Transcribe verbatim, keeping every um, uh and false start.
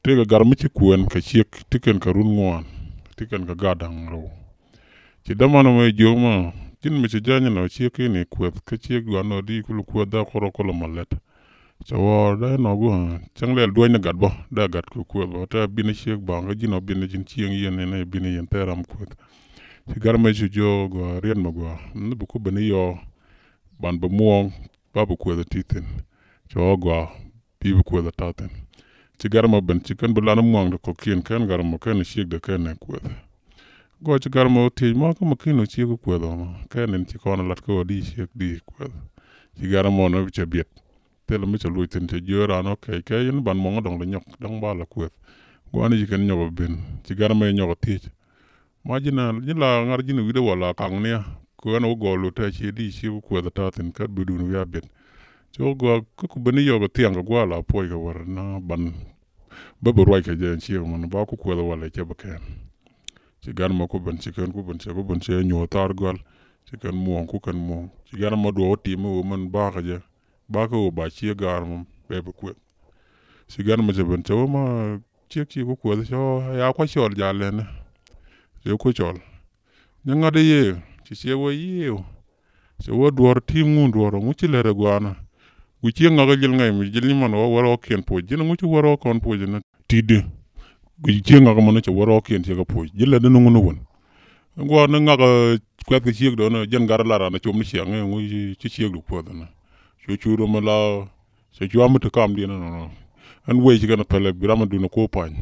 Tëëkɛ gat mi ci kuɛn kɛ ciek ti kɛn kɛ run ŋuan, ti kɛn kɛ gat da̱ŋ rɛw. Ci dämanɔ mɛ jiök mɔ, ji̱n mi ci jäny nɔ ciek kini kuɛth kä ciek guan nɔ di kulu kuɛth dee kɔrɔ kɔlɔ mɔ lɛt. Cɛ wä dee nɔ gu cäŋ lɛl duɔ̱ny ni gat bä, dee gat kɛ kuɛth bä, tɛ bin ciek baŋ kä ji̱n ɔ bin ji̱n cieŋ yɛn ni bin yɛn tɛ ram kuɛth. Ci gat mɛ ci jiök gua riɛt mɛ gua ni bi ku ben yɔ ban bɛ muɔ̱ɔ̱ŋ ba bi kuɛth ti thin. Cɛ wä gua bi bi kuɛth a ta̱thin. Ci gat mɔ ben ci kɛn bi lan muaŋ de kɔkiɛn kɛn gat mɔ kɛn ciek de kɛn kuɛth. Gua ci gat mɔ tiec mɔ kä mɔ kin ciek kuɛth mɔ kɛn in ci kɔn lat kä wä di ciek di kuɛth. Ci gat mɔ ni cɛ biɛt. Thil mi cɛ luc thin cɛ jiö ran ɔ kɛc kɛc in ban muɔŋ dɔŋ de nyɔk dɔŋ ba la kuɛth. Gua ni ci kɛn nyɔk ben ci gat mɔ nyɔk tiec. Ma ji̱n a ji̱n la ŋar ji̱n wi̱dɛ wala kaŋ nia. Ku ɛn wä gɔɔl wä tɛ ci di ci ku kuɛth a ta̱thin kä bi dun wi̱a biɛt. Ci wä gɔɔl kä ku beni yɔk a thiaŋ kɛ gua̱a̱ la puɔc kɛ wär na ban. Bä bi ruac kɛ jɛ ci mɛn ba ku kuɛth wala cɛ bi kɛn. Ci gan ma ku ben ci kɛn ku ben cɛ ku ben cɛ nyuɔ thar gɔl. Ci kɛn muɔŋ ku kɛn muɔŋ ci gan ma duɔ wä tim mi wä mɛn ba kɛ jɛ. Ba kɛ wä ba ci gaar mɔ bɛ bi kuɛth. Ci gan ma cɛ ben cɛ wä ma ciek ci ku kuɛth cɛ wä ya kua cɔl jalɛn. Cɛ ku cɔl. Nyɛ ŋa̱t i̱ yee ci ciɛ wee yiëë. Cɛ wee duɔ̱ɔ̱r ti̱i̱m ŋun duɔ̱ɔ̱r ŋu ci lɛr ɛ gua̱a̱na. Wi ciɛ ŋa̱k i̱ jil ŋa̱c mi jil nyi man wä wär ɣɔ̱kiɛn puɔ̱c ji̱n ŋu ci wär ɣɔ̱kɔn puɔ̱c ni ti̱i̱di. Wi ciɛ ŋa̱k man cɛ wär ɣɔ̱kiɛn ciɛ kɛ puɔ̱c ji̱ lɛr ni ŋun i̱ wän. Gua̱a̱r ni ŋa̱k kuɛth kɛ ciek dɔ̱n jɛn gat lar an a com ni ciɛŋ ŋu ci ciek du kuɛth ni. Cu cu röm la cɛ cu am mi ti kam diɛn ni nɔnɔ. Ɛn wee ci kɛn a pɛlɛ bi ram a dun a kuɔ pany.